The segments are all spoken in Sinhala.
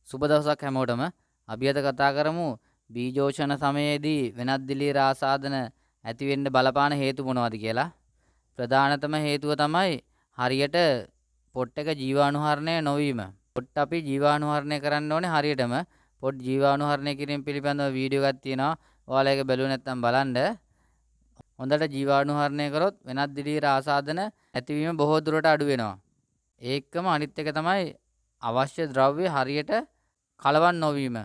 සුබ දවසක් හැමෝටම. අපි අද කතා කරමු බීජෝෂණ සමයේදී වෙනත් දිලීර ආසාදන ඇති වෙන්න බලපාන හේතු මොනවද කියලා. ප්‍රධානතම හේතුව තමයි හරියට පොට් එක ජීවාණුහරණය නොවීම. පොට් අපි ජීවාණුහරණය කරන්න ඕනේ හරියටම. පොට් ජීවාණුහරණය කිරීම පිළිබඳව වීඩියෝ එකක් තියෙනවා. ඔයාලා ඒක බැලුවේ නැත්නම් බලන්න. හොඳට ජීවාණුහරණය කරොත් වෙනත් දිලීර ආසාදන ඇතිවීම බොහෝ දුරට අඩු වෙනවා. ඒකම අනිත් එක තමයි අවශ්‍ය ද්‍රව්‍ය හරියට කලවම් නොවීම.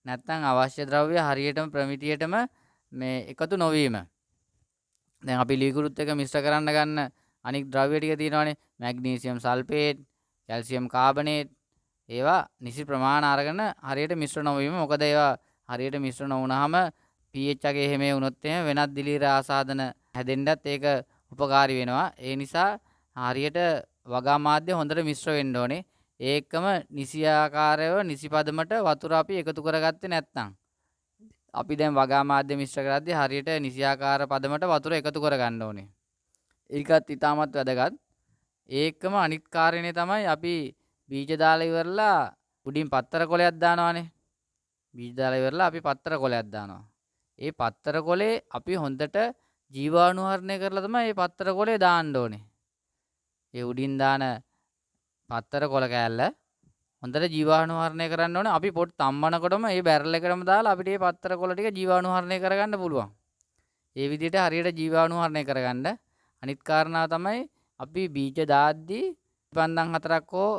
නැත්නම් අවශ්‍ය ද්‍රව්‍ය හරියටම ප්‍රමිතියටම මේ එකතු නොවීම. දැන් අපි ලීකුරුත් එක මිශ්‍ර කරන්න ගන්න අනික් ද්‍රව්‍ය ටික තියෙනවානේ. මැග්නීසියම් සල්ෆේට්, කැල්සියම් කාබනේට් ඒවා නිසි ප්‍රමාණ අරගෙන හරියට මිශ්‍ර නොවීම. මොකද ඒවා හරියට මිශ්‍ර නොවුනහම pH එකේ එහෙම වුණොත් එහෙම වෙනත් දිලීර ආසාදන හැදෙන්නත් ඒක උපකාරී වෙනවා. ඒ නිසා හරියට වගා මාධ්‍ය හොඳට මිශ්‍ර වෙන්න ඕනේ. ඒකම නිසි ආකාරයව නිසි පදමට වතුර අපි එකතු කරගත්තේ නැත්නම් අපි දැන් වගා මාධ්‍ය මිශ්‍ර කරද්දී හරියට නිසි ආකාර පදමට වතුර එකතු කරගන්න ඕනේ. ඒකත් ඉතාමත් වැදගත්. ඒකම අනිත් කාරණේ තමයි අපි බීජ දාලා ඉවරලා උඩින් පත්තර කොලයක් දානවානේ. බීජ දාලා ඉවරලා අපි පත්තර කොලයක් දානවා. ඒ පත්තර කොලේ අපි හොඳට ජීවාණුහරණය කරලා තමයි මේ පත්තර කොලේ දාන්න ඕනේ. ඒ උඩින් දාන පත්තර කොල කෑල්ල හොඳට ජීවාණුහරණය කරන්න ඕනේ. අපි පොට් තම්බනකොටම ඒ බැරල් එකටම දාලා අපිට මේ පත්තර කොල ටික ජීවාණුහරණය කරගන්න පුළුවන්. ඒ විදිහට හරියට ජීවාණුහරණය කරගන්න. අනිත් කාරණාව තමයි අපි බීජ දාද්දී පන්දම් හතරක් හෝ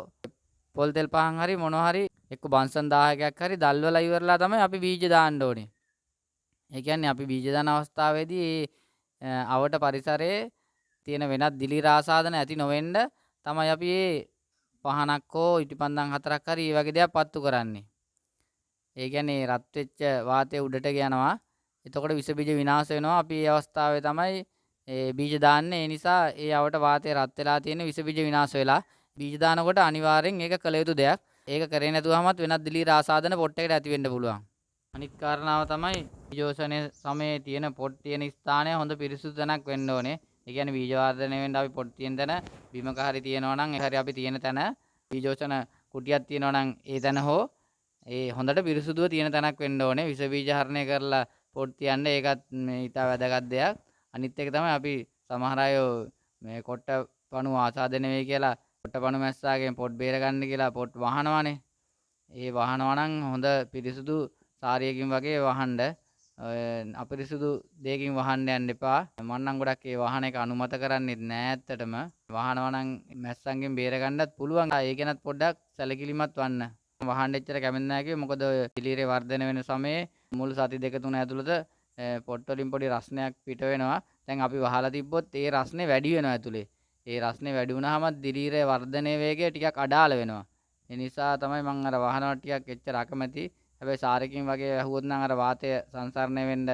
පොල් තෙල් පහන් හරි මොනවා හරි එක්ක බන්සන් 1000ක් හරි දල්වලා ඉවරලා තමයි අපි බීජ දාන්න ඕනේ. ඒ කියන්නේ අපි බීජ දාන අවස්ථාවේදී ඒ අවට පරිසරයේ තියෙන වෙනත් දිලීර ආසාදන ඇති නොවෙන්න තමයි අපි මේ පහනක් හෝ ඉටිපන්දම් හතරක් හරි ඒ වගේ දෙයක් පත්තු කරන්නේ. ඒ කියන්නේ රත් වෙච්ච වාතය උඩට යනවා. එතකොට විස බීජ විනාශ වෙනවා. අපි මේ අවස්ථාවේ තමයි ඒ බීජ දාන්නේ. ඒ නිසා ඒ අවට වාතය රත් වෙලා තියෙන විස බීජ විනාශ වෙලා බීජ දානකොට අනිවාර්යෙන් ඒක කළ යුතු දෙයක්. ඒක කරේ නැතුවමත් වෙනත් දිලීර ආසාදන පොට් එකට ඇති වෙන්න පුළුවන්. අනිත් කාරණාව තමයි බීජෝෂණය සමයේ තියෙන පොට් තියෙන ස්ථානය හොඳ පිරිසුදු තැනක් වෙන්න ඕනේ. ඒ කියන්නේ බීජ වර්ධනය වෙන්න අපි පොට් තියෙන තැන බිමක හරි තියෙනවා නම් ඒ හරි අපි තියෙන තැන බීජෝෂණ කුටියක් තියෙනවා නම් ඒ තැන හෝ ඒ හොඳට පිරිසුදුව තියෙන තැනක් වෙන්න ඕනේ. විස බීජ හරණය කරලා පොට් තියන්න ඒකත් මේ ඉතා වැදගත් දෙයක්. අනිත් එක තමයි අපි සමහර අය මේ කොට්ට පණු ආසාදනය වෙයි කියලා කොට්ට පණු මැස්සාගෙන් පොට් බේර ගන්න කියලා පොට් වහනවානේ. ඒ වහනවා නම් හොඳ පිරිසුදු සාරියකින් වගේ වහන්න. අපිරිසුදු දෙයකින් වහන්න යන්න එපා. මං නම් ගොඩක් ඒ වහන එක අනුමත කරන්නෙත් නෑ ඇත්තටම. වහනවා නම් මැස්සන්ගෙන් බේර ගන්නත් පුළුවන්. ඒ ගැනත් පොඩ්ඩක් සැලකිලිමත් වන්න. වහන්න එච්චර කැමති නෑ කිව්වේ. මොකද ඔය දිලීරේ වර්ධනය වෙන සමයේ මුල් සති දෙක තුන ඇතුළත පොට් වලින් පොඩි රස්නයක් පිට වෙනවා. දැන් අපි වහලා තිබ්බොත් ඒ රස්නේ වැඩි වෙනවා ඇතුලේ. ඒ රස්නේ වැඩි වුණාම දිලීරේ වර්ධනයේ වේගය ටිකක් අඩාල වෙනවා. ඒ නිසා තමයි මං අර වහනවා ටිකක් එච්චර අකමැති. හැබැයි සාරකින් වගේ වැහුවොත් නම් අර වාතය සංසරණය වෙන්න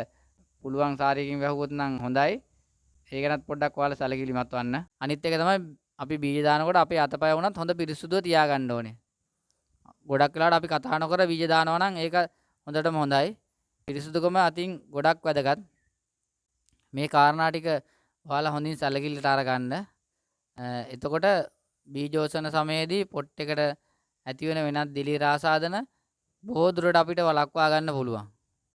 පුළුවන් සාරයකින් වැහුවොත් නම් හොඳයි. ඒ ගැනත් පොඩ්ඩක් ඔයාලා සැලකිලිමත් වන්න. අනිත් එක තමයි අපි බීජ දානකොට අපේ අතපය වුණත් හොඳ පිරිසුදුව තියාගන්න ඕනේ. ගොඩක් වෙලාවට අපි කතා නොකර බීජ දානවා නම් ඒක හොඳටම හොඳයි. පිරිසුදුකම අතින් ගොඩක් වැදගත්. මේ කාරණා ටික ඔයාලා හොඳින් සැලකිල්ලට අරගන්න. එතකොට බීජෝෂණ සමයේදී පොට් එකට ඇති වෙන වෙනත් දිලීර ආසාදන බොහෝ දුරට අපිට වළක්වා ගන්න පුළුවන්.